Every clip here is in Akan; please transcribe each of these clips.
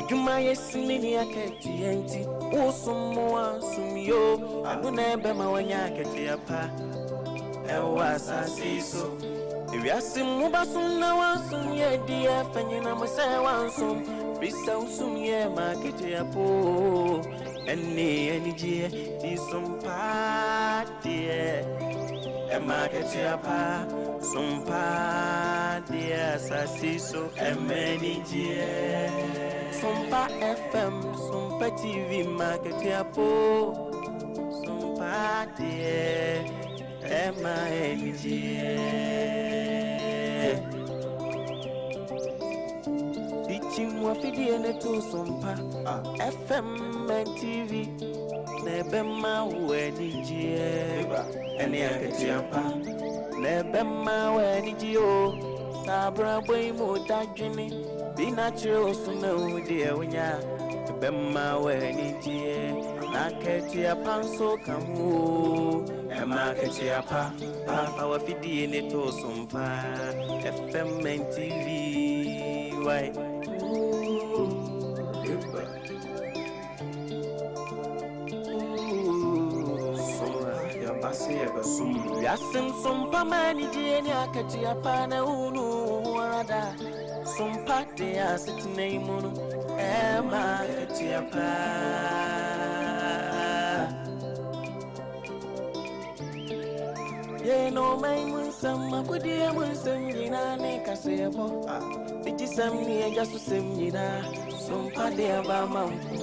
Adwuma yɛ sini ne akatua nti wosom mo ansom yo ɛno na ɛbɛma wanya akatua pa ɛwɔ asase yi so. Ewiase mu basom na wansom yɛ di ɛfɛ nyina mo sɛ wansom firi sɛ wosom yɛ ma akatua po ɛne anigyeɛ ti som paa deɛ ɛma akatua pa som paa deɛ asase so ɛma anigyeɛ Sompa FM Sompa TV ma akatua po som paa deɛ ɛma anigyeɛ Dichim wafidie ne to Sompa FM and TV na ɛbɛma wo anigyeɛ ɛne akatua pa na ɛbɛma wo anigyeɛ o saa abrabɔ yi mu dadwene bi na kyerɛ wo so na wo deɛ wonya ɛbɛma wo anigyeɛ na akatua pa nso ka ho o ɛma akatua pa pa fa wafidie ne to Sompa FM and TV why. Wiase nsompa ma anigyeɛ ne akatua pa na wonu wo ho ara da sompa de asetena yi mu no ɛma akatua pa. Yɛn ɔman mu nsɛm akodeɛ mu nsɛm nyinaa ne kaseɛbɔ Digyisɛm ne agya so sɛm nyinaa Sompa de aba ma mpo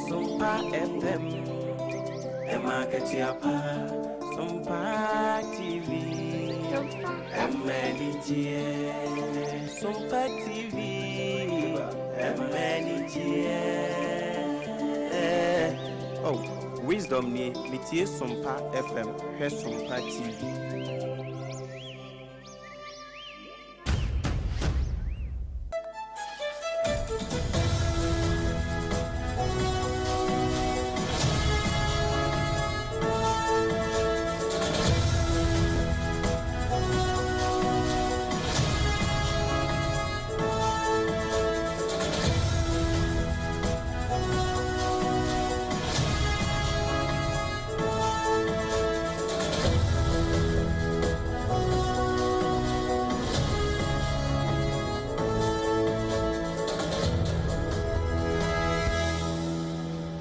Sompa FM ɛma akatua pa Sompa TV ɛma anigyeɛ Sompa TV ɛma anigyeɛ. Oh, Wisdom nie, metie Sompa FM, hwɛ Sompa TV.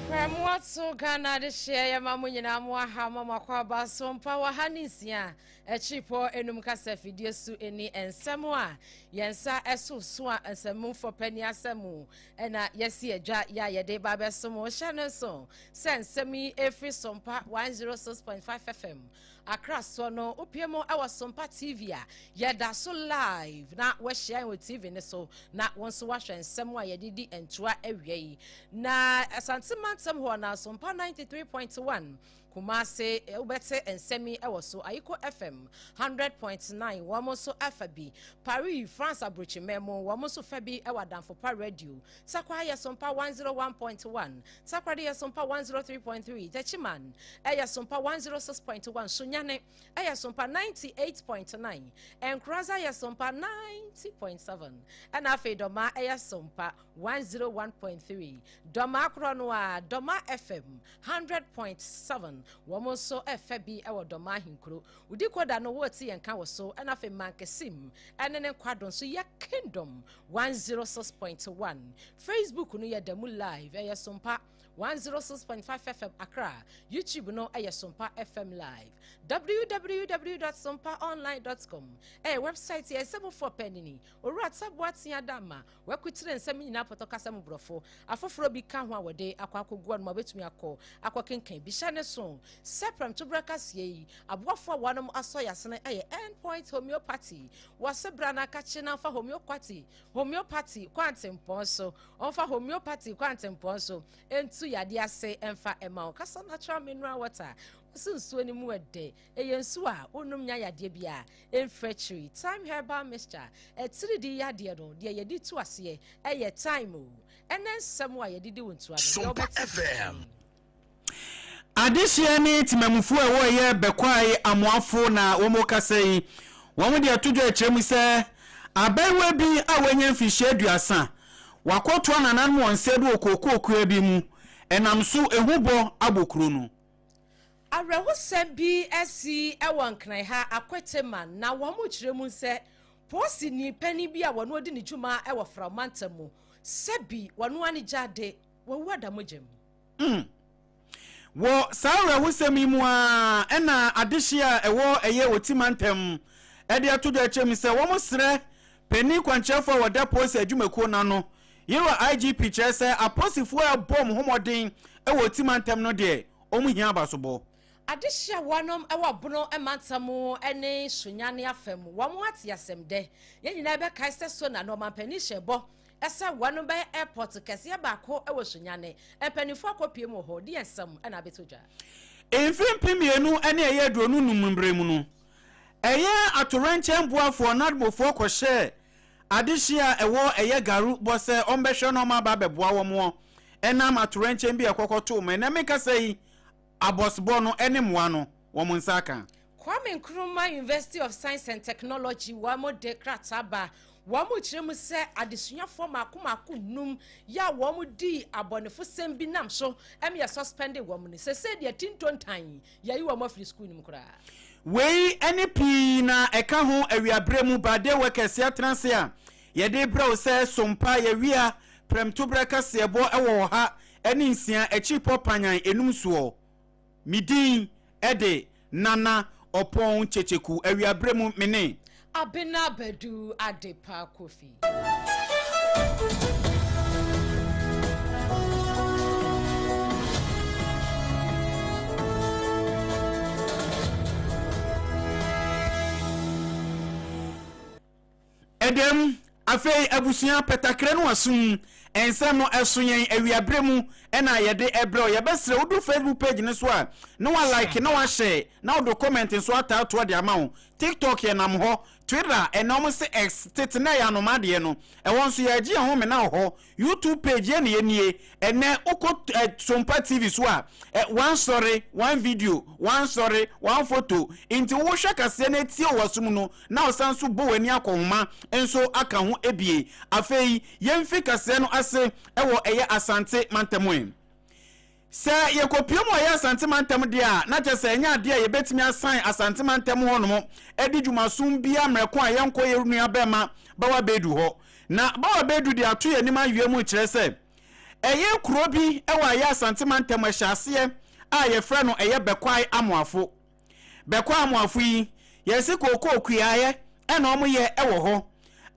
Prɛmoato Ghana adehyeɛ yɛma mo nyinaa mo aha ma mo akɔ aba so mpa wɔ ha ne nsia akyiripɔ enum kasa fidie so ni nsɛm a yɛn nsa ɛso so a nsɛmufo pɛ ni asɛm ɛna yɛsi adwa yɛ a yɛde ba abɛso mo hyɛ no nso sɛ nsɛm yi efiri Sompa 106.5 FM Accra soɔ no wopie mu wɔ Sompa TV a yɛda so live na wahyia yɛn wɔ TV no so na wɔn nso wahwɛ nsɛm a yɛde di ntoa awia yi na Asante mantam hɔ na Sompa 93.1 Kumase wobɛte nsɛm yi wɔ so Ayiko FM 100.9 wɔn nso afa bi Paris France aburokyiman mu wɔn nso fa bi wɔ Adamfo Pa Radio Tarkwa yɛ Sompa 101.1, Takoradi yɛ Sompa 103.3, Techiman yɛ Sompa 106.1, Sunyani yɛ Sompa 98.9, Nkoranza yɛ Sompa 90.7, ɛna afei Dɔmaa yɛ Sompa 101.3. Dɔmaa korɔ no a, Dɔmaa FM 100.7, wɔn nso ɛfɛ bi wɔ Dɔmaa ahenkuro. Wodi koda no wɔreti yɛn ka wɔ so, ɛna afei Mankesim ɛne ne nkwadɔ nso yɛ Kingdom 106.1 Facebook no yɛ da mu live ɛyɛ Sompa 106.5 FM Accra YouTube no ɛyɛ Sompa FM live www.sompaonline.com ɛyɛ website yɛ nsɛmfoɔ pɛ nini Owura Taboa Tea Dama wakutire nsɛm nyinaa pɔtɔ kasa mu borɔfo afoforɔ bi ka ho a wɔde akɔ akɔgu anom a wobɛtumi akɔ akɔkenkan bi hyɛ ne so sɛ prɛmtoberɛ kaseɛ yi aboafoɔ a wɔanom asɔ yɛasene ɛyɛ Endpoint Homeopathy Wɔse bra na kakye na nfa homeopathy homeopathy kwantempɔn so ɔnfa homeopathy kwantempɔn so ntu yadeɛ ase mfa ɛma wo kasa natural mineral water wɔse nsuo no mu ɛdɛ ɛyɛ nsuo a wonom nya yadeɛ bi a ɛmfiri akyiri thyme herbal mixture atiridii yadeɛ no deɛ yɛde tu aseɛ ɛyɛ thyme o ɛnɛ nsɛm a yɛde di wo ntoa no deɛ wobɛte bi. Adehyeɛ ne temamufoɔ a ɛwɔ ɛyɛ Bɛkwae Amoafo na wɔrekasa yi. Wɔde ato dwa kyerɛ mu sɛ abaayewa bi a wanya mfirihyia 30, Wakɔtoa nananom wɔn nsa bi wɔ kookoo kua bi mu, ɛnam so ehubɔ abɔ kuro no. Awerɛhosɛm bi asi wɔ Nkran ha, Akwetema, na wɔkyerɛ mu sɛ polisini panin bi a wɔn ɔdi ne dwuma wɔ Frao mantam mu, sɛbi wɔn ani gya ade, wawu ada mogya mu. Wɔ saa awerɛhosɛm yi mu ara na adehye a ɛwɔ ɛyɛ Oti mantam de ato dwa kyerɛ mu sɛ wɔsrɛ panin kwankyerɛfoɔ a wɔda polisi adwumakuo no ano, Yeroa IGP kyerɛ sɛ apolisifoɔ a ɛbɔ wɔn ho mmɔden wɔ Oti mantam no deɛ wɔn hia abasobɔ. Adehye a wɔnom wɔ Bono mantam ne Sunyani afa mu wɔn ate asɛm dɛ. Yɛn nyinaa bɛkae sɛ Sona no ɔmanpanin hyɛɛ bɔ sɛ wɔnom bɛyɛ airport kɛseɛ baako wɔ Sunyani. Mpaninfoɔ akɔpue mu wɔ hɔ, deɛ nsɛm na abɛtɔ dwa. Mfe 2025 mberɛ mu no, ɛyɛ atowrɛnkyɛm boafoɔ NADMOfoɔ kɔhyɛɛ adehye a ɛwɔ ɛyɛ Garu bɔ sɛ ɔmbɛhwɛ na ɔma aba abɛboa wɔn ɛnam atowrɛnkyɛm bi a ɛkɔkɔtoo mu. Ɛnɛ mekasa yi, abɔsbɔ no ne mmoa no, wɔn nsa aka. Kwame Nkrumah University of Science and Technology wɔn de krataa ba wɔn kyerɛ mu sɛ adesuafoɔ mako mako num yɛ a wɔn dii abɔnefosɛm bi nam so ɛm yɛ suspended wɔn no sese deɛ tintontan yɛyi wɔn afiri sukuu no mu koraa. Wei ne pii na ɛka ho awiaberɛ mu ba day workers atena ase a yɛde brɛ wo sɛ sompa yɛwia prɛmtoberɛ kaseɛbɔ wɔ 106 akyiripɔ panyan enum soɔ. Me din de Nana Ɔpɔn Kyekyeku awiaberɛ mu me ne. Abena Badu Adepa Kofi. Ɛdɛm, afei abusua pɛtakrɛ no asom nsɛm no ɛso yɛn awiaberɛ mu ɛna yɛde ɛbrɛ wo. Yɛbɛsrɛ wodu Facebook page no so a na wa like na wa share na wode comment nso ataatoɔ de ama wo. TikTok yɛnam hɔ, Twitter ɛnɛ wɔn se X tete na ɛyɛ anoma adeɛ no ɛhɔ nso yɛregye yɛn ho mena wɔ hɔ. YouTube page yɛn na yɛnie ɛnɛ wokɔ eh, Sompa TV so a eh, one story, one video, one story, one photo nti wohwɛ kaseɛ no atie wɔ w'asom no na ɔsan nso bɔ w'ani akɔhoma nso aka ho ebie. Afei yɛmfi kaseɛ no ase ɛwɔ ɛyɛ Asante mantam ɛ. Sɛ yɛkɔpue mu wɔ ɛyɛ Asante mantam deɛ a, na kyerɛ sɛ ɛnyɛ adeɛ a yɛbɛtumi asan Asante mantam hɔnom adi dwumasom biara mmerɛ ko a yɛnkɔ yɛn nua bɛrima Bawa Bedu hɔ. Na Bawa Bedu de ato yɛn anim awia mu kyerɛ sɛ ɛyɛ kuro bi wɔ ɛyɛ Asante mantam ɛhyɛ aseɛ a yɛfrɛ no ɛyɛ Bɛkwae Amoafo. Bɛkɔ Amoafo yi, yɛse kookoo kuaeɛ ɛna ɔmo yɛ ɛwɔ hɔ.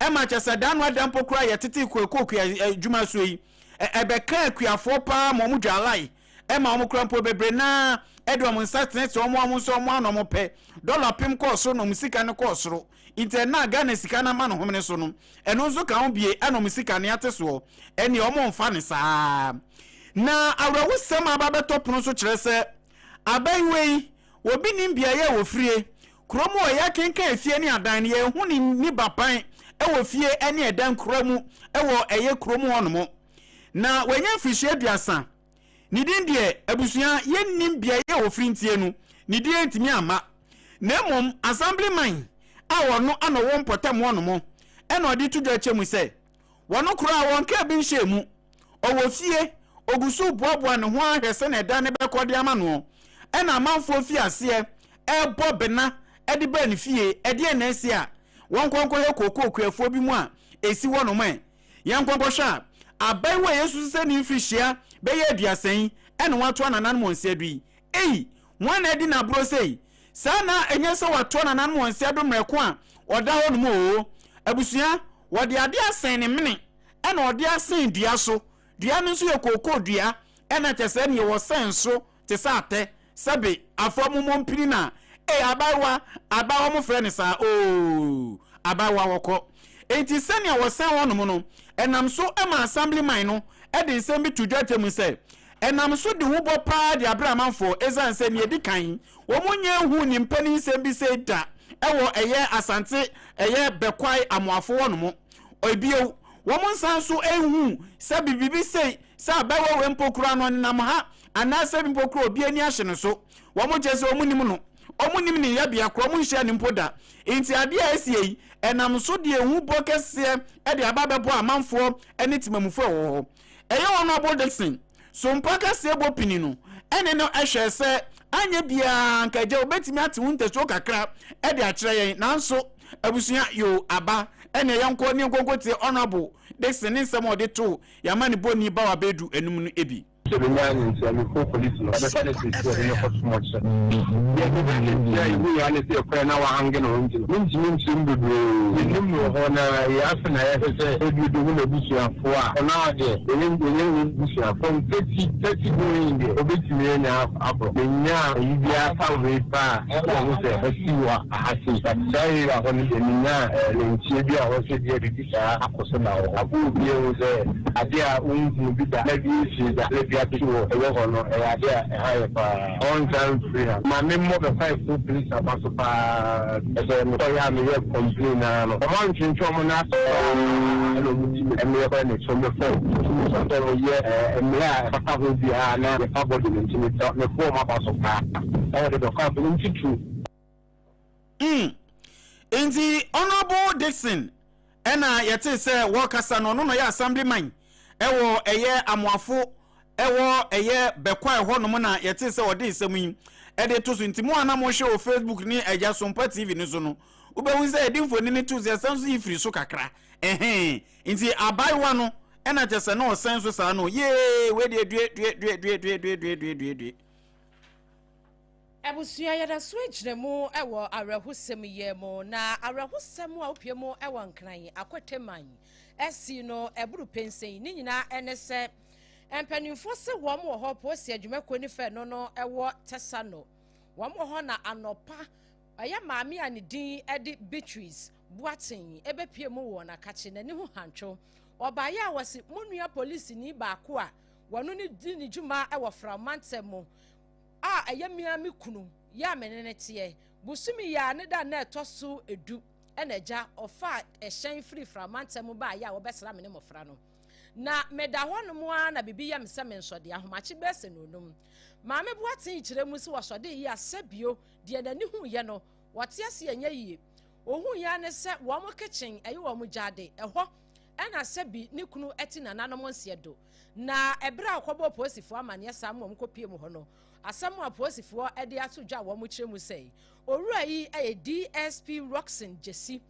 Ɛma kyɛ sɛ da ano ada mpo koraa yɛtete kookoo kua adwuma so yi, ɛbɛka akuafoɔ paa ma ɔmo dwalae. Ɛma ɔmo koraa mpo bebree naa ɛde ɔmo nsa tenetene ɔmo a ɔmo nso ɔmo ano ɔmo pɛ. Dɔla pem kɔɔ soro na ɔmo sika no kɔɔ soro. Nti ɛna a Ghana sika no ama no homene so no, ɛno nso ka ho bie ɛna ɔmo sika no ate soɔ. Ɛneɛ ɔmo mfa no saa. Na awerɛhosɛm a aba abɛtɔ pono so kyerɛ sɛ, Abaayewa yi, obi nnim beaeɛ a ɔfirie. Kurom hɔ, yɛakenkan efie ne adan no, yɛnhu ne ne ba pan wɔ fie ne ɛdan kura mu wɔ ɛyɛ kurom hɔnom. Na wanya mfirihyia 30. Ne din deɛ, abusua, yɛnnim beaeɛ a ɔfiri ntie no, ne din antumi amma. Na mmom, Assemblyman a ɔno na ɔwɔ mpɔtam hɔnom na ɔde to dwa kyɛ mu sɛ, Wɔn koraa wɔnkaa bi nhyɛɛ mu. Ɔwɔ fie, ɔgu so reboaboa ne ho ara hwɛ sɛnea ɛdan no bɛkɔ de ama noɔ. Ɛna amanfoɔ fii aseɛ rebɔ bena de baa ne fie, ɛdeɛn na asi a wɔnkɔ nkɔhwɛ kookoo kuafoɔ bi mu a ɛsi hɔnom ɛ? Yɛnkɔ nkɔhwɛ a, abaayewa a yɛsusu sɛ ne mfirihyia bɛyɛ 30 yi na watoa nananom wɔn nsa du yi. Ei! Hwan na adi no aborɔ sei? Saa na ɛnyɛ sɛ watoa nananom wɔn nsa do mmerɛ ko a ɔda hɔ nom oo. Abusua, wɔde adeɛ asɛn ne mene ɛna ɔde asɛn dua so. Dua no nso yɛ kookoo dua ɛna kyɛ sɛ neɛ wɔsɛn so te sɛ atɛ. Sɛbe afoa mu mompini na ei abaayewa, abaayewa mo frɛ no saa oo, abaayewa wɔkɔ. Enti sɛnea wɔsɛn hɔ nom no, ɛnam so ma Assemblyman no de nsɛm bi to dwa kyɛ mu sɛ, Ɛnam so de ho bɔ paa de abrɛ amanfoɔ ɛsiane sɛ nea ɛdi kan wɔn nnya nhuu ne mpanin nsɛm bi sei da ɛwɔ ɛyɛ Asante ɛyɛ Bɛkwae Amoafo hɔ nom. Ɛbio wɔn nsan nso nhuu sɛ biribi sei sɛ abaayewa wei mpo koraa no ɔnenam ha anaasɛ bi mpo koraa obi ani ahye no so. Wɔn kyerɛ sɛ wɔn nim no. Ɔmo nim ne yɛbea korɔ, ɔmo nhyia ne mpo da. Nti adeɛ a ɛsie yi, ɛnam so de ehu bɔ kɛseɛ ɛde aba abɛbɔ amanfoɔ ɛne temamufoɔ ɛwɔ hɔ. Ɛyɛ Honourable Dickson Sompa kɛseɛ bɔ pini no ɛne no ɛhwɛɛ sɛ anyɛ biara nka agya obɛtumi ate ho ntasuo kakra ɛde akyerɛ yɛn. Nanso abusua yoo aba ɛne yɛnkɔ ne yɛnkɔnkɔ tie Honourable Dickson ne nsɛm a ɔde too yɛamanebɔni Bawa Bedu anim no bi. Sɛ menyaa ne nti a, mekɔɔ polisi no, wɔbɛfa no sisi wɔde no kɔto mɔkyerɛ. Deɛ mehwɛ ne nti a yɛhu yɛ ara ne sɛ ɛkwan na wahange ne ho nti no, mentumi nkyerɛ mu bebree. Yɛnim no wɔ hɔ na yɛ afe na yɛhwɛ sɛ ebi ɔbɛhu n'abusuafoɔ a, ɔno ara deɛ, yɛnyɛ yɛnyɛ n'abusuafoɔ. From 30, 30 going deɛ, ɔbɛtumi anya aboro. Menyaa ayi biara fa wei paa a, ɛna mahu sɛ asi wɔ aha sei. But saa area hɔ no deɛ, menyaa nteɛ bi a ɛwɔ sɛ bia biribi saa akɔ so da wɔ hɔ. Aboa obiara hu sɛ ade a wonhuu bi da na bi nsii da na bi ato wɔ ɛwɔ hɔ no, ɛyɛ ade a ɛha yɛ paa. Ɔnsan mfiri ha. Ma me mmɔ bɛ five fo police aba so paa. Ɛsɛ me kɔyɛ a meyɛ complain naa no, ɔmo antwentwɛn ɔmo nan ase koraa ɛna ɔmo ti me ɛmeɛ kɔ ne so me phone nti sɛ ɔmo yɛ mmerɛ a ɛfata ho biara na yɛfa body no nti me bɔ ɔmo aba so paa ɛwɔ de bɛ five no nti true. Nti Honourable Dickson ɛna yɛte sɛ wɔkasa no, ɔno na ɔyɛ assemblyman ɛwɔ ɛyɛ Amoafo ɛwɔ ɛyɛ Bɛkwae hɔnom, na yɛte sɛ ɔde nsɛm yi ɛde to so. Nti mo a na mohwɛ wɔ Facebook ne Agya Sompa TV no so no, wobɛhu sɛ yɛde mfoni no to so, yɛsan so yi firi so kakra ɛhɛn. Nti abaayewa no ɛna kyɛ sɛ na ɔsɛn so saa no yee, wei deɛ due due due due due due due due due due. Abusua, yɛda so agyina mu wɔ awerɛhosɛm yi mu, na awerɛhosɛm a wopie mu wɔ Nkran Akwateman asi no ɛboro pɛnsɛn ne nyinaa ɛne sɛ mpanimfoɔ sɛ wɔn wɔ hɔ polisi adwumakuo ne fɛ no ɛwɔ Tɛsa no, wɔn wɔ hɔ na anɔpa ɛyɛ maame a ne din de Beatrice Boaten ɛbɛpie mu wɔ n'akakye n'ani ho hantwo. Ɔbaeɛ a wɔsi mo nua polisini baako a wɔno ne di ne dwuma wɔ Framantam mu a ɛyɛ mmea me kunu yɛ a me ne ne teɛ bosome yi a ne da na ɛtɔ so 10 ɛna agya ɔfa ɛhyɛn firi Framantam mu baayɛ a wɔbɛsra me ne mmɔfra no, na meda hɔnom a na biribi yɛ me sɛ me nsɔde ahomakye bɛɛ sɛ nonum. Maame Boaten kyerɛ mu sɛ wɔsɔde yi asɛ bio deɛ n'ani hu yɛ no wɔte ase ɛnyɛ yie. Ohun yɛ ne sɛ wɔn kitchen ɛyɛ wɔn gyaade ɛhɔ ɛna sɛ bi ne kunu ɛte nananom nseɛ do, na ɛberɛ a ɔkɔbɔ polisifoɔ amanneɛ saa mu wɔn kɔpie mu hɔ no, asɛm a polisifoɔ ɛde ato dwa a wɔn kyerɛ mu sɛ owura yi ɛyɛ DSP Roxon Gyesi,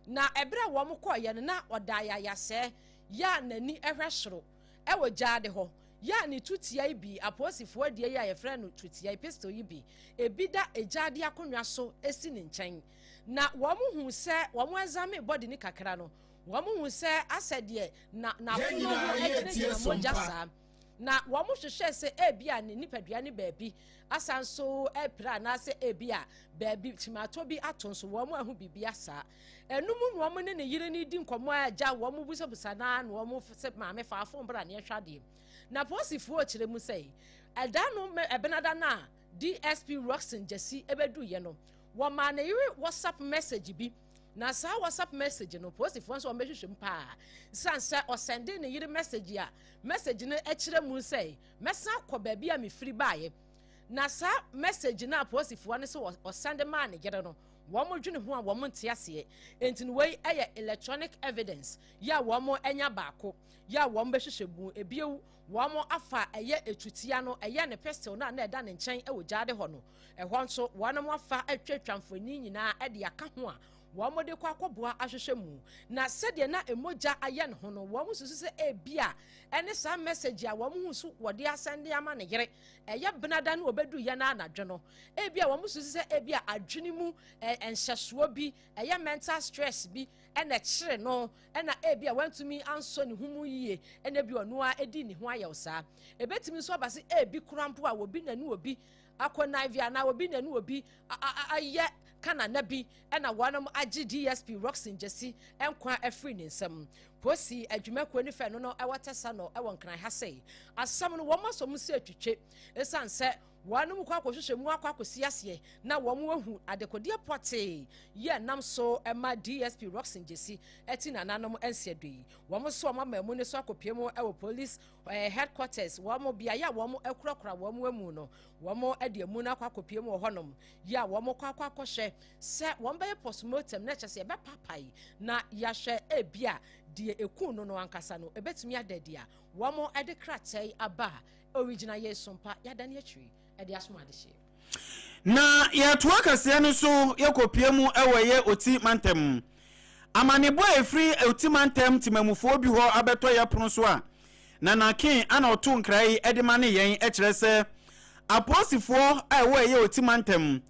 na ɛberɛ a wɔn kɔɔyɛ no na ɔda ayayasɛɛ yɛ a n'ani ɛhwɛ soro ɛwɔ gyaade hɔ yɛ a ne tutia yi bi, apolisifoɔ adie yi a yɛfrɛ no tutia yi, pistol yi bi, ebi da egyaade akonnwa so esi ne nkyɛn. Na wɔn hu sɛ wɔn examine body ne kakra no, wɔn hu sɛ asɛ deɛ na n'afono ho gyinagyina mogya saa, na wɔn hwehwɛ sɛ ebi a ne nipadua ne baabi asan so apira anaasɛ ebi a baabi kyimatɔ bi ato nso, wɔn ahu biribi asa. Ɛnum na wɔn ne ne yere ne di nkɔmɔ a agya wɔn busabusa naa na wɔn sɛ maame fa afon bra ne ɛhwɛ adeɛ. Na polisifoɔ kyerɛ mu sɛ ɛda no ɛbenada no a DSP Roxon Gyasi ɛbɛdu yɛ no, wɔmaa ne yere WhatsApp message bi, na saa WhatsApp message no, polisifoɔ nso wɔn bɛhwehwɛ mu paa san sɛ ɔsɛnde ne yere message a message no kyerɛ mu sɛ mɛsan akɔ baabi a mefiri baeɛ. Na saa message no a polisifoɔ no sɛ ɔsɛnde maa ne yere no, wɔn dwene ho a wɔn nte aseɛ. Nti no wei yɛ electronic evidence yɛ a wɔn anya baako yɛ a wɔn bɛhwehwɛ mu ebiewu. Wɔn afa ɛyɛ etutia no, ɛyɛ ne pistol no a na ɛda ne nkyɛn wɔ gyaade hɔ no, ɛhɔ nso wɔn afa atwatwa mfonin nyinaa de aka ho a wɔn de kɔ akɔboa ahwehwɛ mu. Na sɛdeɛ na emogya ayɛ ne ho no, wɔn susu sɛ ebi a ɛne saa message a wɔn ho so wɔde asɛnde ama ne yere ɛyɛ benada no wɔbɛdu yɛ no anadwo no, ebi a wɔn susu sɛ ebi a adwene mu nhyɛsoɔ bi, ɛyɛ mental stress bi ɛna ɛkyerɛ no, ɛna ebi a wantumi ansɔ ne ho mu yie, ɛna ebi ɔno a edi ne ho ayɛw saa. Ebetumi nso aba sɛ ebi kora mpo a obi nanu obi akɔ naivi anaa obi nanu obi ayɛ kanana bi ɛna wɔn agye DSP Roxon Gyesi nkwa afiri ne nsam. Polisi adwumakuo ne fɛ no ɛwɔ Tɛsa no ɛwɔ Nkran ha sɛ asɛm no wɔn asɔ mu sɛ atwitwe esan sɛ Wɔnom kɔ akɔhwehwɛ mu akɔ akɔsi aseɛ na wɔn ahu adekodeɛ pɔtee yi a ɛnam so ma DSP Rockson Gyesi ti nananom nseɛdo yi. Wɔn nso wɔn ama amu no so akɔpue mu wɔ Police Headquarters, wɔn beaeɛ a wɔn akurakura wɔn amu no. Wɔn de amu no akɔ akɔpue mu wɔ hɔnom yi a wɔn kɔ akɔ akɔhwɛ sɛ wɔn bɛyɛ postmortem na ɛkyɛ sɛ yɛbɛpapae na yɛahwɛ ebia deɛ ɛkuu no no ankasa no ɛbɛtumi ada adi a wɔn de krataa yi aba a ɔregyina yɛn so mpa yɛadane akyiri de asom adehyeɛ. Na yɛtoa kaseɛ no so yɛkɔpue mu wɔ ɛyɛ Oti mantam. Amanebɔ a ɛfiri Oti mantam temamufoɔ bi hɔ abɛtɔ yɛ pono so a Nana King ana ɔto nkra yi de ma ne yɛn kyerɛ sɛ apolisifoɔ a ɛwɔ ɛyɛ Oti mantam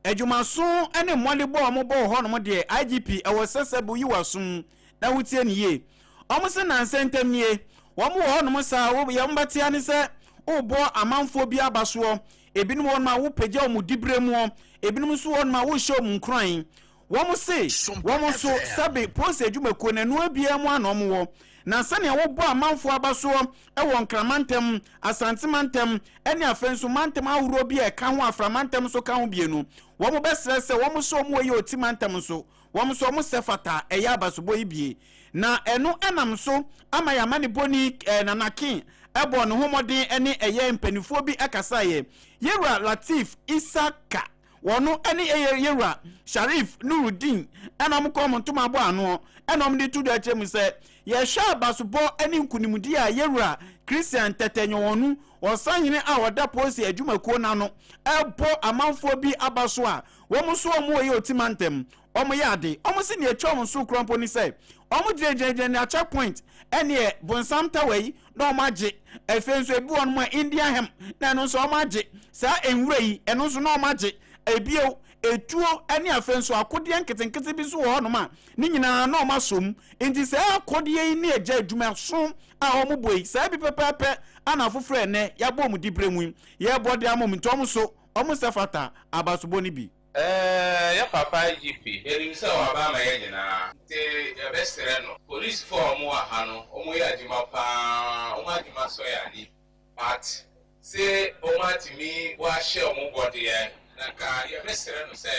adwumaso ne mmɔdebɔ a wɔbɔ wɔ hɔnom deɛ IGP ɛwɔ sɛ sɛ bo yi w'asom na wotie no yie. Wɔn se nnansa ntam nie, wɔn wɔ hɔnom saa, wo yɛ wɔn bɛtea ne sɛ wobɔ amanfoɔ bi aba soɔ, ebinom wɔ hɔnom a wopagya wɔn diberɛ muɔ, ebinom nso wɔ hɔnom a wohyɛ wɔn nkuran. Wɔn se wɔn nso sɛbe polisi adwumakuo no ɛnoa biara mu a na wɔn wɔ. Na sɛnea wobɔ amanfoɔ aba soɔ wɔ Nkran mantam, Asante mantam ne afei nso mantam ahoroɔ bi a ɛka ho Afra mantam nso ka ho bie no, wɔn bɛsrɛ sɛ wɔn nso wɔn wɔ yɛ Oti mantam nso Wɔn nso wɔn sɛ fata a ɛyɛ abasobɔ yi bie. Na ɛno nam so ama yɛn amanebɔni eh, Nana King bɔɔ ne ho mmɔden ne ɛyɛ mpaninfoɔ bi kasaeɛ. Yɛwura Lateef Issaka, wɔno ne ɛyɛ Yɛwura Sharif Nurudeen ɛna wɔn kɔɔ wɔn ntoma abɔ anoɔ ɛna wɔn de to dwa kyerɛ mu sɛ yɛhwɛ abasobɔ ne nkunimdie a Yɛwura Christian Tɛtɛ Nyɔwɔnu, ɔsahene a ɔda polisi adwumakuo no ano ɛbɔ amanfoɔ bi aba so a Wɔn nso wɔn wɔ yɛ oti mantam. Wɔn yɛ ade. Wɔn se nea etwa wɔn so kura mpo ne sɛ wɔn gyinagyinagyina nea check point ɛneɛ bonsam tawa yi na wɔn agye. Afei nso ebi wɔ nom a Indian hemp na ɛno nso wɔn agye. Saa nwura yi ɛno nso na wɔn agye. Ebio etuo ɛne afei nso akodeɛ nketenkete bi nso wɔ hɔ nom a ne nyinaa na wɔn asɔ mu. Nti saa akodeɛ yi ne agya adwumaso a wɔn bɔ yi saa bi pɛpɛɛpɛ ana afoforɔ ɛnɛ yɛabɔ wɔn dibrɛ mu yi yɛbɔ de ama wɔn nti wɔn nso Wɔn sɛ fata abasobɔ no bi. Ɛɛ yɛ papa IGP, yɛnim sɛ waba ama yɛn nyinaa, nti yɛbɛsrɛ no. Polisfoɔ a wɔn wɔ ha no, wɔn yɛ adwuma paa, wɔn adwuma sɔ yɛn ani, but se wɔn atumi wɔahyɛ wɔn bɔ deɛ, na nka yɛbɛsrɛ no sɛ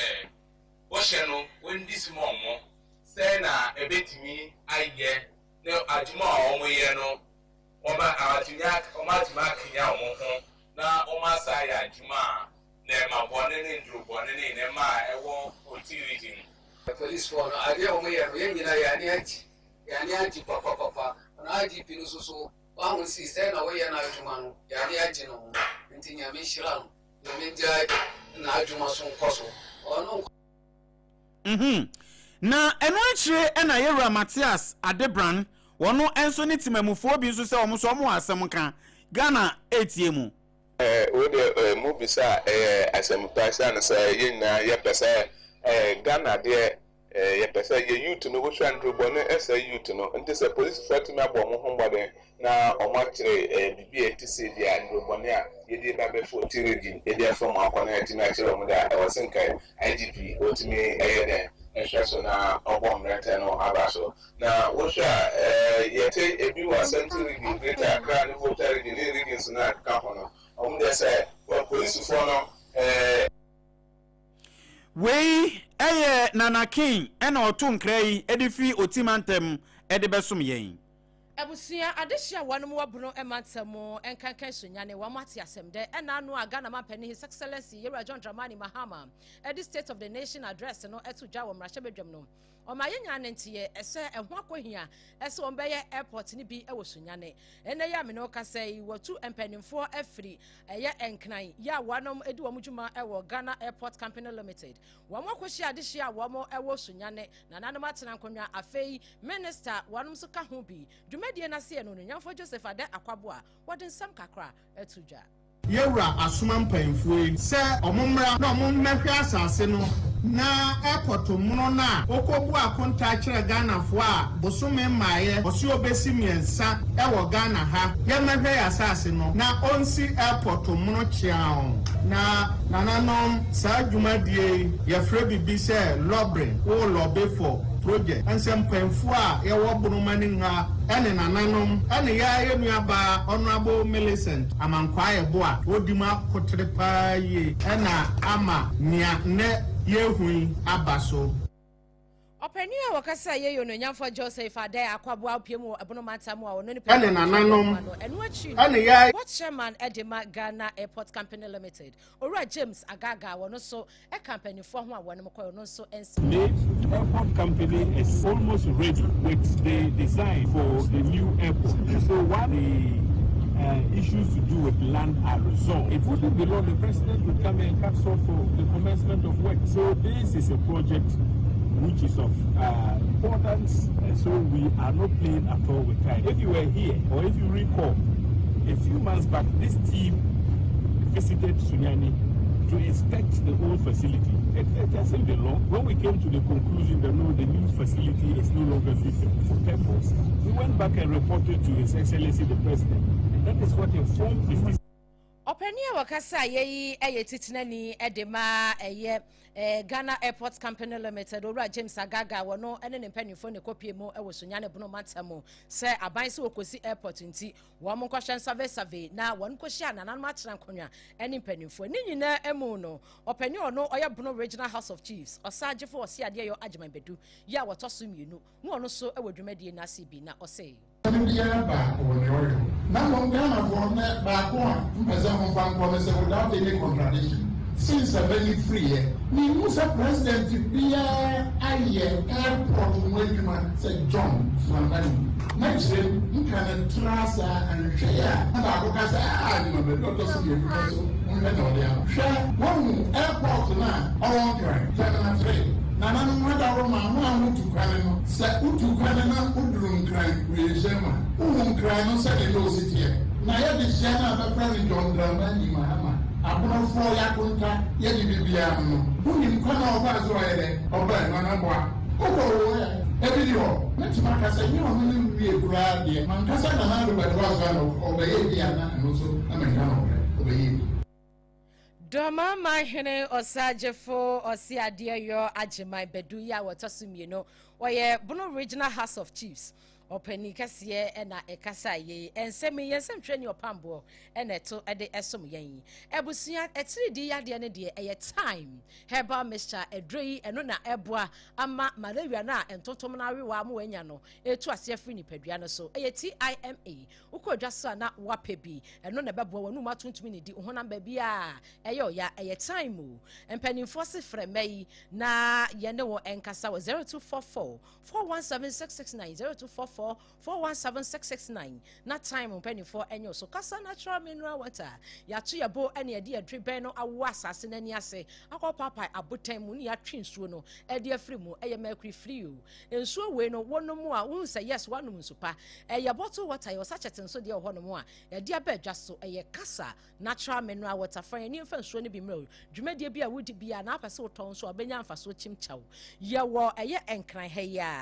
bɔhyɛ no wɔndi so ma wɔn, sɛ na ɛbɛtumi ayɛ na adwuma a wɔn yɛ no Wɔatumi akanyan wɔn ho na wɔasan ayɛ adwuma a nneɛma bɔne ne nnuru bɔne ne nneɛma a ɛwɔ Oti Region mu. Polisfoɔ no, adeɛ a wɔyɛ no, yɛn nyinaa yɛn ani agye, yɛn ani agye papapapa. Na IGP no nso so, wahu si sɛ na wɔyɛ n'adwuma no, yɛn ani agye ne ho. Nti Nyame nhyira no, Nyame ngyae n'adwuma so nkɔ so. Ɔno nko. Mhm. Na ɛno akyire na Yɛwura Mathias Adebran, wɔno nso ne temamufoɔ bi nso sɛ wɔn nso wɔn wɔ asɛm ka. Ghana retie mu. Wei deɛ mo bisa a ɛyɛ asɛm pa ɛsiane sɛ yɛn nyinaa yɛpɛ sɛ Ghana deɛ yɛpɛ sɛ yɛ youth no wohwɛ a nnurubɔne sɛe youth no nti sɛ polisifoɔ atumi abɔ wɔn ho mmɔden na wɔakyere biribi a ɛte sei deɛ a nnurubɔne a yɛde ba bɛfa oti region yɛde afa mu akɔ na yɛatumi akyerɛ wɔn deɛ a ɛwɔ se nka IGP ɔtumi yɛ dɛn hwɛ so na ɔbɔ mmerɛntɛ no aba so. Na wohwɛ a yɛte ebi wɔ Ashanti region, Greater Accra ne Volta region ne regions no a ɛkeka ho no, wɔn deɛ sɛ polisifoɔ no. Wei yɛ Nana King na ɔto nkra yi de firi Oti mantam de bɛsom yɛn. Abusua adehye a wɔnom wɔ Bono mantam mu nkankan Sunyani wɔn ate asɛm dɛ ɛna ano a Ghana manpanin His Excellency Yewura John Dramani Mahama de State of the Nation Address no to dwa wɔ mmarahyɛbadwam no ɔma yɛnyaa ne nteɛ sɛ ɛho akɔhia sɛ wɔn bɛyɛ airport no bi wɔ Sunyani. Ɛnɛ yi a me ne wo kasa yi wɔtu mpanimfoɔ afiri ɛyɛ Nkran yi a wɔnom di wɔn dwuma wɔ Ghana Airport Company Limited wɔn akɔhyia adehye a wɔn wɔ Sunyani. Nananom atena nkonnwa afei Minister wɔnom nso ka ho bi. Dwumadie no aseɛ no Onuonyamfoɔ Joseph Adeh Akwaboah wɔde nsɛm kakra to dwa. Yɛwura asoma mpaimfoɔ yi sɛ ɔmo mmra na ɔmo mmɛhwɛ asase no na airport mono no a ɔkɔbu akontaa kyerɛ Ghanafoɔ a bosome mmaeɛ ɔse ɔbɛsi mmiɛnsa wɔ Ghana ha yɛmmɛhwɛ yɛ asase no na ɔnsi airport mono kyeaw na nananom saa dwumadie yi yɛfrɛ bibi sɛ lobbying wo lobby for project ɛnsɛ mpaimfoɔ a yɛwɔ Bonomanin ha. ne nananom ne yɛn ara yɛn nuabaa Honourable Millicent Amankwaa Yeboah a ɔdi mu akotere paa yie na ama nea nnɛ yɛrehu yi aba so. Ɔpanin a wɔkasa yɛ yɛ Onuonyamfoɔ Joseph Adai Akwaboah opue mu wɔ Ɛbono Mantam mu a ɔno ne ne panin nananom ano. Ɛno akyiri no, ne yɛn. Board Chairman de ma Ghana Airport Company Limited, Owura James Agaga, ɔno nso ka mpanimfoɔ ho a wɔnom kɔe, ɔno nso nsɛm. The airport company is almost ready with the design for the new airport. So while the uh, issues to do with land are resolved, it wouldn't be long the president would come and cut sod for the commencement of work. So this is a project which is of uh, importance, and so we are not playing at all with time. If you were here, or if you recall, a few months back, this team visited Sunyani to inspect the old facility. It, it hasn't been long. When we came to the conclusion that no, the new facility is no longer fit for purpose, we went back and reported to His Excellency the President. And that is what informed this Ɔpanin a wɔkasa yɛ yi yɛ titenani de ma ɛyɛ Ghana Airport Company Limited, Owura James Agaga, wɔno ne ne mpanimfoɔ na ɛkɔpie mu wɔ Sunyani Bono mantam mu sɛ aban sɛ wɔkɔsi airport nti wɔn nkɔhwɛ nsavesave na wɔn nkɔhyia nananom atena nkonnwa ne mpanimfoɔ. Ne nyinaa mu no, ɔpanin ɔno ɔyɛ Bono Regional House of Chiefs, Ɔsagyefo Ɔseadeɛyɔ Agyeman Badu yi a wɔtɔ so mmienu na ɔno nso wɔ dwumadie no ase bi na ɔse. Ɔno biara baako wɔ nea ɔyɔ. Na mmom Ghanafoɔ nnɛ baako a mpɛ sɛ momfa nkɔ ne sɛ without any contradiction since a bɛ yi firiiɛ menhu sɛ president biara ayɛ airport ho adwuma sɛ John Dramani. Mɛkyerɛ mu nka no tra saa anhwɛ yi a na baako ka sɛ ah adwuma bɛ ɔtɔ so mmienu pɛ so monhwɛ nea ɔde aba. Hwɛ woahu airport no a ɔwɔ Nkran terminal 3 nananom adaworoma mo a motu kwane no sɛ wotu kwane na woduru Nkran wienhyɛn mu a wohu Nkran no sɛdeɛ na ɔsi teɛ na yɛde hyia no a bɛfrɛ no John Dramani Mahama Abonofoɔ yakonta yɛde bibiaa no no wonim kwan a ɔfaa so ɔyɛ dɛ ɔbaa mu anaa boa wokɔ wo ɛ ebi ni hɔ mɛtumi aka sɛ nyɛ ɔno ne nwie koraa deɛ mankasa Nana Addo bɛtoa so ana ɔbɛyɛ bi a na ɛno nso na menka nokorɛ ɔbɛyɛ bi. Dɔmama hene Ɔsagyefo Ɔseadeɛyɔ Agyeman Badu yi a wɔtɔ so mmienu, ɔyɛ Bono Regional House of Chiefs ɔpanin kɛseɛ na ɛkasa yei. Nsɛm yi, yɛn nsɛmtwerɛni ɔpamboɔ na ɛto de ɛsom yɛn yi. Abusua, atiridii yadeɛ no deɛ ɛyɛ time herbal mixture aduro yi, ɛno na ɛboa ama malaria no a ntontom no awewa ama wanya no ɛtu aseɛ firi nipadua no so. Ɛyɛ TIMA. Wokɔ dwa so a na woapɛ bi. Ɛno na ɛbɛboa w'anum atontumi ne di wo honam baabi a ɛyɛ ɔya. Ɛyɛ time o. Mpanimfoɔ se frɛ mma yi na yɛne wɔn nkasa wɔ 0244 417 669, 0244 417 669 na time mpanimfoɔ ɛnyɛ so. Kasa natural mineral water. Yɛato yɛ bo ɛne yɛde yɛdwe bɛn no awo asase no ani ase akɔ paapae abotan mu ne yɛatwe nsuo no ɛde afiri mu. Ɛyɛ mercury free o. Nsuo wei no wonom a wohu sɛ yes woanom nsu pa. Ɛyɛ bottle water, yɛwɔ sachet nso deɛ wɔ hɔnom a yɛde aba adwa so. Ɛyɛ kasa natural mineral water. Fa yɛn ani mfa nsuo no bi mmerɛ o. Dwumadie bi a wodi bi a na apɛ sɛ wotɔn nso a wobɛnya mfasoɔ kyimkyɛw. Yɛwɔ ɛyɛ Nkran ha yi a.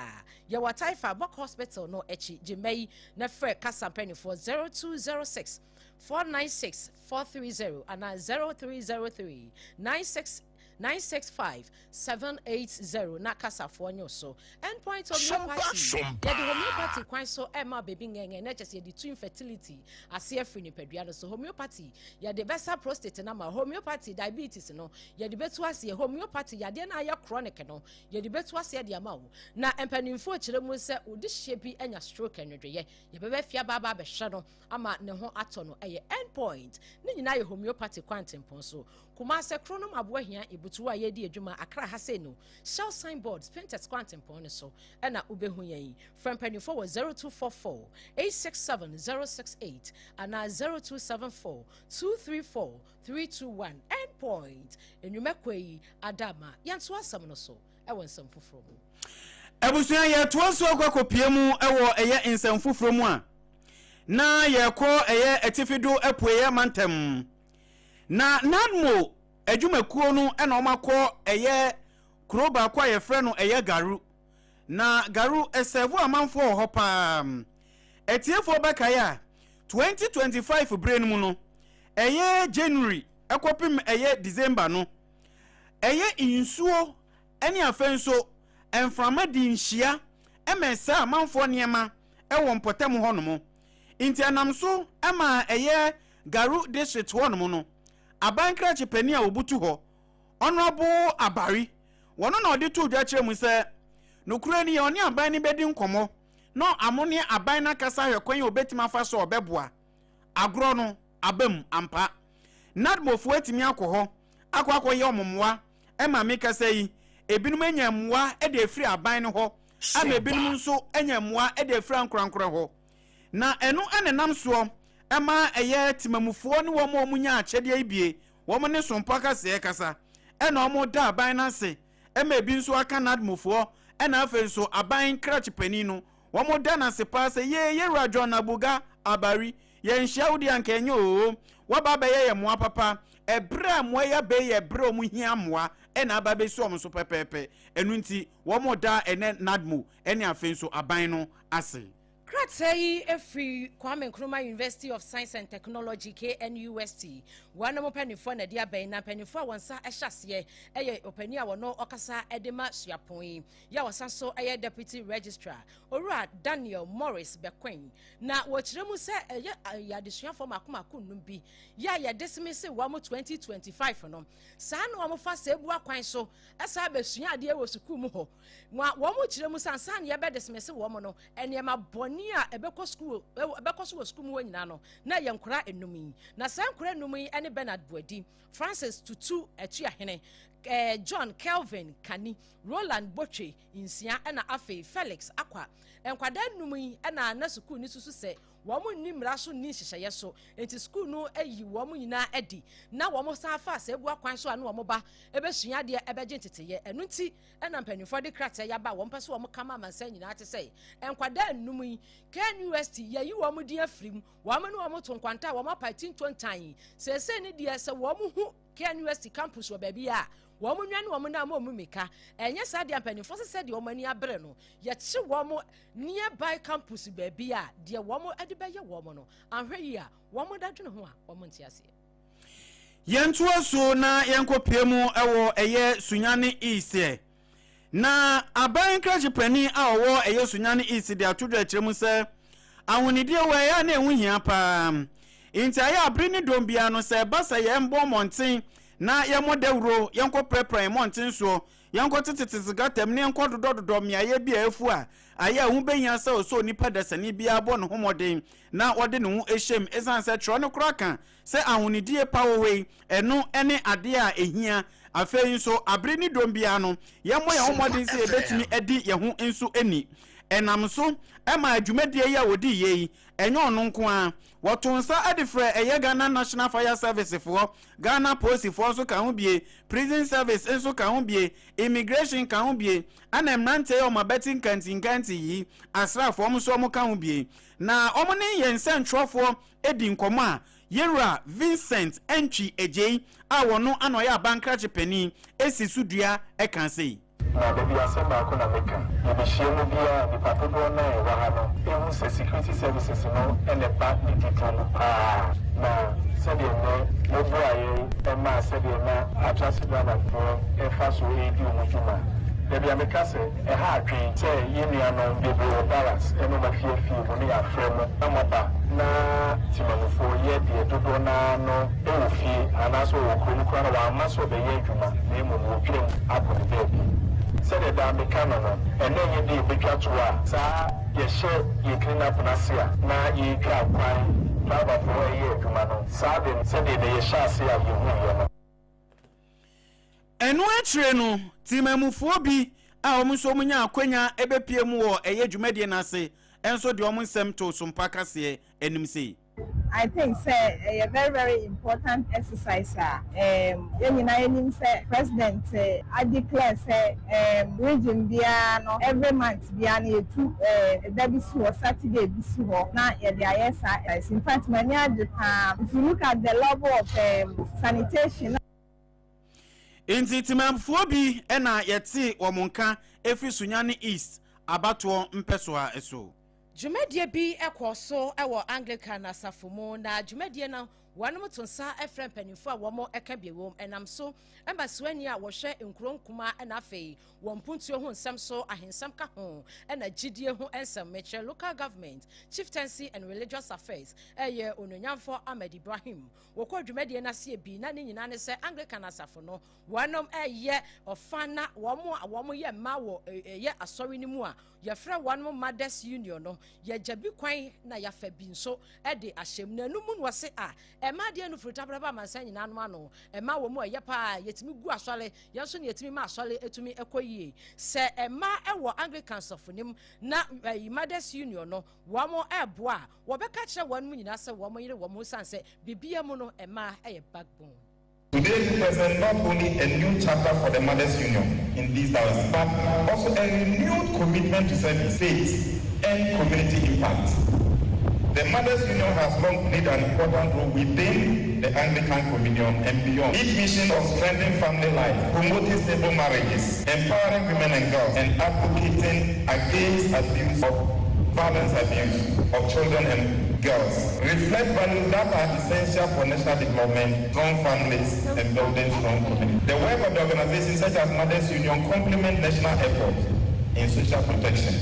Yɛwɔ Taifa Bɔk Hospital no akyi. Gye mma yi na frɛ kasa mpanimfoɔ 0206 496 430 anaa 0303 96 965 780 na kasafoɔ nye wo so. Endpoint Homeopathy, yɛde homeopathy kwan so ɛma baby ngɛngɛ na kyɛ sɛ yɛde tu infertility ase afiri nipadua no so. Homeopathy, yɛde bɛsa prostate no ama. Homeopathy, diabetes no, yɛde bɛtu aseɛ. Homeopathy, yadeɛ no a ayɛ chronic no, yɛde bɛtu aseɛ de ama wo. Na mpanimfoɔ kyerɛ mu sɛ wode hyɛ bi anya stroke nwodwoeɛ, yɛbɛbɛ fie aba aba abɛhwɛ no ama ne ho atɔ no. Ɛyɛ Endpoint, ne nyinaa yɛ homeopathy kwantempɔn so. Kumase, Kronom Aboahia, Ibutuo a yɛredi adwuma Accra ha sei no, Shell signboard, Spintex kwantempɔn no so ɛna wobɛhu yɛn. Frɛ mpanimfoɔ wɔ 0244 867 068 anaa 0274 234 321. Endpoint, nnwuma kɔ yi ada ama yɛnto asɛm no so ɛwɔ nsɛm foforɔ mu. Abusua, yɛtoa so akɔ akɔpie mu wɔ ɛyɛ nsɛm foforɔ mu a, na yɛkɔ ɛyɛ atifi do apueɛ mantam. Na NADMO adwumakuo no na wɔn akɔ ɛyɛ kuro baako a yɛfrɛ no ɛyɛ Garu. Na Garu ɛsɛvo amanfoɔ wɔ hɔ paa. Atiefoɔ bɛkae a, 2025 berɛ no mu no, ɛyɛ January ɛkɔpem ɛyɛ December no, ɛyɛ nsuo ɛne afei nso mframa di nhyia ɛma ɛsɛe amanfoɔ nneɛma. wɔ mpɔtam hɔnom. Nti ɛnam so ma ɛyɛ Garu District hɔnom no, aban krakye panin a ɔbutu hɔ, Honourable Abari, wɔno na ɔde too dwa kyerɛ mu sɛ, nokorɛ ni ɔne aban no bɛdi nkɔmmɔ na ɔmo ne aban no akasa ahwɛ kwan a ɔbɛtumi afa so a ɔbɛboa agorɔ no aba mu ampa. NADMOfoɔ atumi akɔ hɔ akɔ akɔyɛ wɔn mmoa ma mekasa yi, ebinom anya mmoa de afiri aban no hɔ ama ebinom nso anya mmoa de afiri ankorankorɛ hɔ. Na ɛno na ɛnam soɔ ma ɛyɛ temamufoɔ ne wɔn a wɔnya akyɛdeɛ yi bie, wɔn ne Sompa kaseɛ kasa, ɛna wɔda aban no ase ma ebi nso aka NADMOfoɔ ɛna afei nso aban krakye panin no, wɔda no ase paa sɛ yee yɛwura John Abuga Abari, Yɛnhyia wo deɛ anka ɛnyɛ oo. Woaba abɛyɛ yɛn mmoa papa. Ɛberɛ a mmoa yi aba yi yɛ ɛberɛ a wɔn hia mmoa ɛna aba abɛsi wɔn so pɛpɛɛpɛ. Ɛno nti wɔn da ɛnɛ NADMO ɛne afei nso aban no ase. Krataa yi firi Kwame Nkrumah University of Science and Technology, KNUST, wɔnom mpanimfoɔ na ɛde aba yi, na mpanimfoɔ a wɔn nsa hyɛ aseɛ yɛ ɔpanin a wɔno ɔkasa de ma suapɔn yi, yɛ a ɔsan so yɛ Deputy Registrar, Owura Daniel Morris Bekoe. Na wɔkyerɛ mu sɛ ɛyɛ adesuafoɔ mmaako mmaako nnum bi yɛ a yɛdismisse wɔn 2025 no. Saa na wɔfa saa abua kwan so san bɛsua adeɛ wɔ sukuu mu hɔ. Na wɔkyerɛ mu sɛ ansa na yɛbɛdismisse wɔn no, nneɛma bɔne a ɛbɛkɔ sukuu ɛbɛkɔ so wɔ sukuu mu hɔ nyinaa no, na ɛyɛ nkwadaa nnum yi. Na saa nkwadaa nnum yi ne Bernard Boadi, Francis Tutu Atuahene, John Kelvin Kani, Roland Botwe, nsia ɛna afei Felix Akwa. Nkwadaa nnum yi na na sukuu no susu sɛ wɔn nni mmara so nni nhyehyɛeɛ so, enti sukuu no ayi wɔn nyinaa adi na wɔn san fa asɛebua kwan so a na wɔn ba bɛsua adeɛ bɛgye nteteyɛ. Ɛno nti na mpanimfoɔ de krataa yi aba a wɔn pɛ sɛ wɔn ka ma amansan nyinaa te sɛ nkwadaa nnum yi KNUST yɛayi wɔn din afiri mu, wɔn ne wɔn to nkwanta a wɔn apae tintontan. Seesei ne deɛ sɛ wɔn hu KNUST campus wɔ baabi a, wɔn nnwane wɔn nan ma wɔn mmirika. Ɛnyɛ saa deɛ mpanimfoɔ sɛ sɛdeɛ wɔn ani abere no, yɛkye wɔn nearby campus baabi a, deɛ wɔn de bɛyɛ wɔn no, anhwɛ yie a, wɔn da dwene ho a, wɔn nte aseɛ. Yɛntoa so na yɛnkɔpue mu wɔ ɛyɛ Sunyani East ɛ. Na aban nkrakye panin a ɔwɔ ɛyɛ Sunyani East de ato dwa akyerɛ mu sɛ ahonidie wɔ ɛyɛ a na ɛho hia paa. Nti ayɛ a bere ne dɔm biara no sɛ ɛba sɛ yɛn bɔ mmɔnten na yɛmmɔ dawuro, yɛnkɔ prapra yɛn mmɔnten soɔ, yɛnkɔ tetetete gata mu na yɛnkɔ dodɔdodɔ mmeaeɛ bi a afu a, ayɛ a ɛho bɛhia sɛ ɔsɛ onipa dasani biara bɔ ne ho mmɔden na ɔde ne ho hyɛ mu ɛsiane sɛ twerɛ no koraa ka Sɛ ahonidie pa wɔ hɔ yi, ɛno ne adeɛ a ɛhia. Afei nso, abere ne dɔm biara no, yɛmmɔ yɛn ho mmɔden sɛ yɛbɛtumi adi yɛn ho nso ni. Ɛnam so maa dwumadie yi a wɔdiiɛ yi, ɛnyɛ ɔno nko ara. Wɔtoo nsa de frɛɛ ɛyɛ Ghana National Fire Service foɔ, Ghana Polisifoɔ nso ka ho bie, Prison Service nso ka ho bie, Immigration ka ho bie, ɛna mmeranteɛ yi a wɔn abati nkantinkanti yi, asraafoɔ, wɔn nso wɔka ho bie. Na wɔn ne yɛn nsɛntwerɛfoɔ di nkɔmmɔ a, Yɛwura Vincent Antwi Adjei a ɔno na ɔyɛ aban krakye panin si so dua ka sei. Na dabi asɛm baako na meka, yɛbɛhyia mu biara a nnipa dodoɔ no a ɛwɔ ha no hu sɛ security services no na ɛba ne dodoɔ mu pa ara, na sɛdeɛ nnɛ moboa yɛn maa sɛdeɛ na Atrase Ghanafoɔ fa so redi wɔn dwuma. Dabi a meka sɛ. Ɛha adwene sɛ yɛn nuanom bebree wɔ barracks ne wɔn afie afie mu no yɛafrɛ mo na moaba na temanmufoɔ yɛ deɛ dodoɔ no ara no wɔ fie anaasɛ ɔwɔ kurom koraa na wamma sɛ ɔbɛyɛ adwuma na mmom wɔtwam akɔ ne baabi. Sɛdeɛ daa meka no no, ɛnnɛ nyɛ deɛ yɛbɛtwa toɔ a saa yɛhyɛ yɛn clean up no ase a na yɛretwa kwan driverfoɔ reyɛ adwuma no saa de no sɛdeɛ na yɛhyɛ aseɛ a yɛhuiɛ no. Ɛno akyire no, temanmufoɔ bi a wɔn nso wɔnyaa akwanya bɛpue mu wɔ ɛyɛ dwumadie no ase nso de wɔn nsɛm too Sompa kaseɛ anim sei. I think sɛ ɛyɛ very very important exercise a yɛn nyinaa yɛnim sɛ president a declare sɛ region biara no every month biara no yɛtu da bi si hɔ, Saturday bi si hɔ na yɛde ayɛ saa exercise. In fact m'ani agye paa. If you look at the level of sanitation. Enti Temanfoɔ bi na yɛtee wɔn nka firi Sunyani East abatoɔ mpɛsoa so. Dwumadie bi kɔɔ so wɔ Anglican asafo mu, na dwumadie no. Wɔnom to nsa frɛ mpaninfoɔ a wɔn ka bi wom ɛnam so ma suani a wɔhwɛ nkuro nkumaa na afei wɔn mpuntuo ho nsɛm so ahensɛm ka ho na gyidie ho nsɛm mekyerɛ Local Government, Chieftaincy and Religious Affairs ɛyɛ Onuonyamfoɔ Ahmed Ibrahim. Wɔkɔɔ dwumadie no aseɛ bi na ne nyinaa ne sɛ Anglican asafo no wɔnom ɛyɛ ɔfa na wɔn a wɔn yɛ mmaa wɔ ɛyɛ asɔre no mu a Yɛfrɛ wɔnom Mothers Union no, yɛgya bi kwan na yɛafa bi nso de ahyɛ mu. Na ɛno mu na wɔse a, ɛma adeɛ no firi tabraba amansan nyinaa nom ano. Ɛma wɔ mu a ɛyɛ paa, yɛtumi gu asɔre, yɛn nso na yɛtumi ma asɔre tumi kɔ yie. Sɛ mmaa wɔ Anglican safo no mu na Mothers Union no wɔn reboa a, wɔbɛka akyerɛ wɔnom nyinaa sɛ wɔn nyere wɔn ho sane sɛ biribiara mu no mmaa yɛ backbone. Today represents not only a new chapter for the Mothers Union in these dioceses, but also a renewed commitment to service, faith, and community impact. The Mothers Union has long played an important role within the Anglican Communion and beyond. Its mission of strengthening family life, promoting stable marriages, empowering women and girls, and advocating against abuse of violence abuse of children and girls reflect values that are essential for national development, strong families, and building strong communities. The work of the organizations such as Mothers Union complement national efforts in social protection,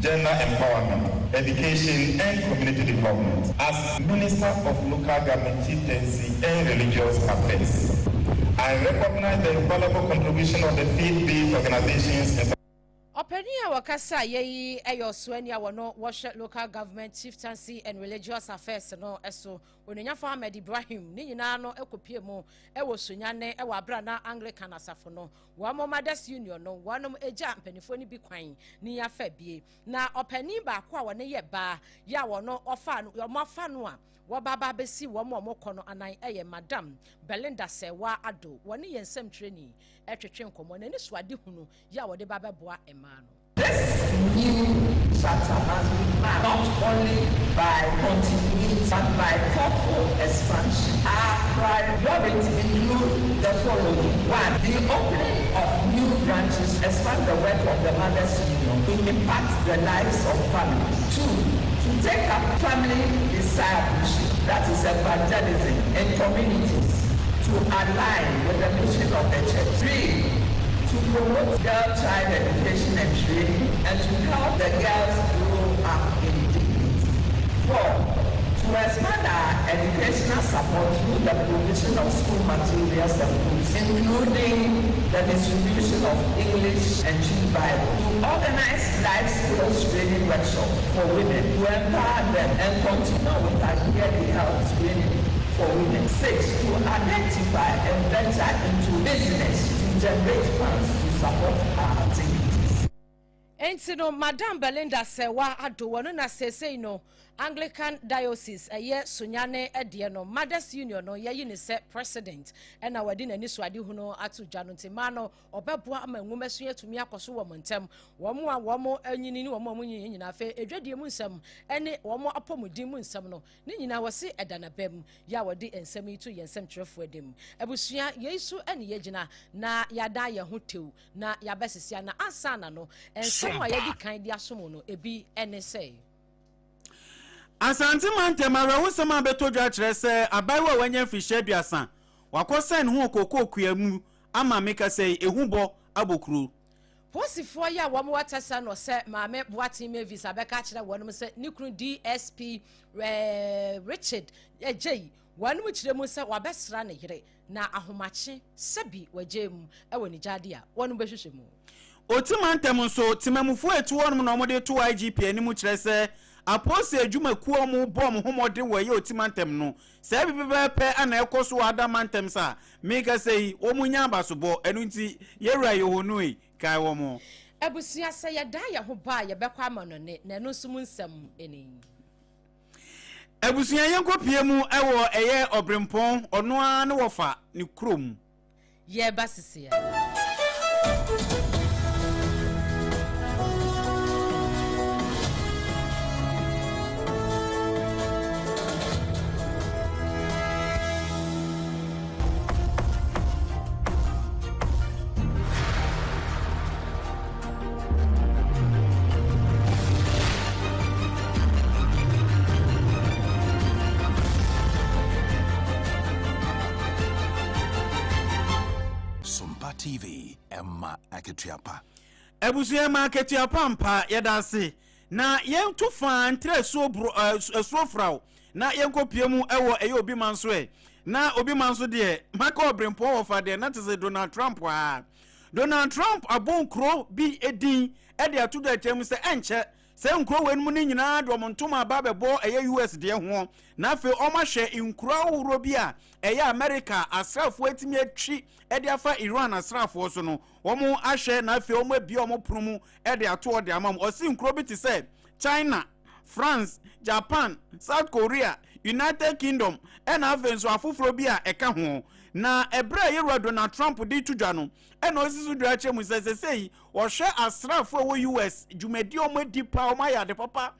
gender empowerment, education, and community development. As Minister of Local Government, Chieftaincy, and Religious Affairs, I recognize the invaluable contribution of the faith-based organizations in Ɔpanin a ɔkasa yɛ yi yɛ ɔsoani a wɔno wɔhwɛ Local Government, Chieftaincy and Religious Affairs no so, Onuonyafo Ahmed Ibrahim. Ne nyinaa no kɔpue mu wɔ Sunyani wɔ aberɛ a na Anglican asafo no wɔn Mothers Union no wɔnom gya mpaninfoɔ no bi kwan ne afa bie. Na ɔpanin baako a wɔne yɛ baa yɛ a wɔno wɔfaa no wɔn afa no a wɔba aba abɛsi wɔn a wɔkɔ no anan yɛ Madam Belinda Serwaa Addo. Wɔne yɛn nsɛmtwerɛni twetwe nkɔmmɔ. N'anisoadehunu yɛ a wɔde ba bɛboa mmaa no. This new chapter must be marked not only by continuity but by thoughtful expansion. Our priorities include the following, 1. The opening of new branches to expand the work of the Mothers Union to impact the lives of families. 2. To take up family discipleship, that is evangelism, in communities to align with the mission of the church. 3. To promote girl child education and training and to help the girls grow up in dignity. 4. To expand our educational support through the provision of school materials and books, including the distribution of English and Twi Bible. To organize life skills training workshops for women to empower them and continue with our yearly health screening for women. 6. To identify and venture into business to generate funds to support our activities. Enti no, Madam Belinda Serwaa Addo, wɔno na seesei no Anglican Diocese ɛyɛ Sunyani deɛ no Mothers Union no yɛayi no sɛ President ɛna wɔde n'anisoadehunu ato dwa no nti mmaa no ɔbɛboa ama nwomasua atumi akɔ so wɔ wɔn ntam, wɔn a wɔn anyini ne wɔn a wɔn nyiniiɛ nyinaa, afei adwadie mu nsɛm ne wɔn apɔmuden mu nsɛm no Ne nyinaa wɔse ɛda n'abam yɛ a wɔde nsɛm yi to yɛn nsɛmtwerɛfoɔ anim. Abusua, yei so ne yɛgyina na yɛadan yɛn ho tew na yɛabɛsese ana? Ansa na no, nsɛm a yɛadi kan de asom wo no, ebi ne sɛ. Asante mantam awerɛhosɛm a abɛtɔ dwa kyerɛ sɛ abaayewa a wanya mfirihyia aduasa, wakɔsɛn ne ho wɔ kookoo kua mu ama mekasa yi, ehu bɔ abɔ kuro. Posifoɔ yi a wɔn wɔ Tɛsa no sɛ Maame Boateng Mavis abɛka akyerɛ wɔnom sɛ ne kunu DSP Richard Agyei wɔnom kyerɛ mu sɛ wabɛsra ne yere na ahomakye sɛbi wagyae mu wɔ ne gyaade a wɔnom bɛhwehwɛ mu. Oti mantam nso, temamufoɔ a ɛtu hɔnom na wɔde to IGP anim kyerɛ sɛ apolisi adwumakuo a wɔbɔ wɔn ho mmɔden wɔ ɛyɛ Oti mantam no, saa bi pɛpɛɛpɛ na ɛkɔ so wɔ ada mantam sa Mekasa yi, wɔn nya abasobɔ, ɛno nti, yɛn Wura Yehonoe, kae wɔn. Abusua, sɛ yɛdan yɛn ho ba a, yɛbɛkɔ amannɔne, na ɛno nso mu nsɛm ni. Abusua, yɛnkɔpue mu wɔ ɛyɛ Ɔberempɔn, ɔno ara ne wɔfa ne kurom. Yɛreba sesea. TV, ɛma akatua pa. Abusua, ma akatua pa mpa. Yɛda ase na yɛnto faa ntrɛ asuo boro asuo fraw na yɛnkɔ mu ɛwɔ ɛyɛ obi ma nso ɛ na obi ma nso deɛ maka ɔbrempɔn wɔ fa deɛ na te sɛ Donald Trump a Donald Trump abɔ nkuro bi edin ɛde ato dwa kyɛn mu sɛ ɛnkyɛ sɛ nkuro wɔ mu no nyinaa de ɔmo ntoma aba abɛbɔ ɛyɛ US deɛ ho, na afei ɔmo ahwɛ nkuro ahodoɔ bi a ɛyɛ America asraafoɔ atumi atwi ɛde afa Iran asraafoɔ so no, wɔn ahwɛ na afei wɔn abie wɔn pono mu ɛde ato ɔde ama mu. Ɔsi nkuro bi te sɛ China, France, Japan, South Korea, United Kingdom, ɛna afei nso afoforɔ bi a ɛka ho. Na ɛberɛ a yɛwura Donald Trump de to dwa no, ɛna ɔsi so dwa akyerɛ mu sɛ sɛsɛyi wɔhwɛ asraafoɔ a ɛwɔ US dwumadi a wɔn adi pa, wɔn ayɛ ade papa.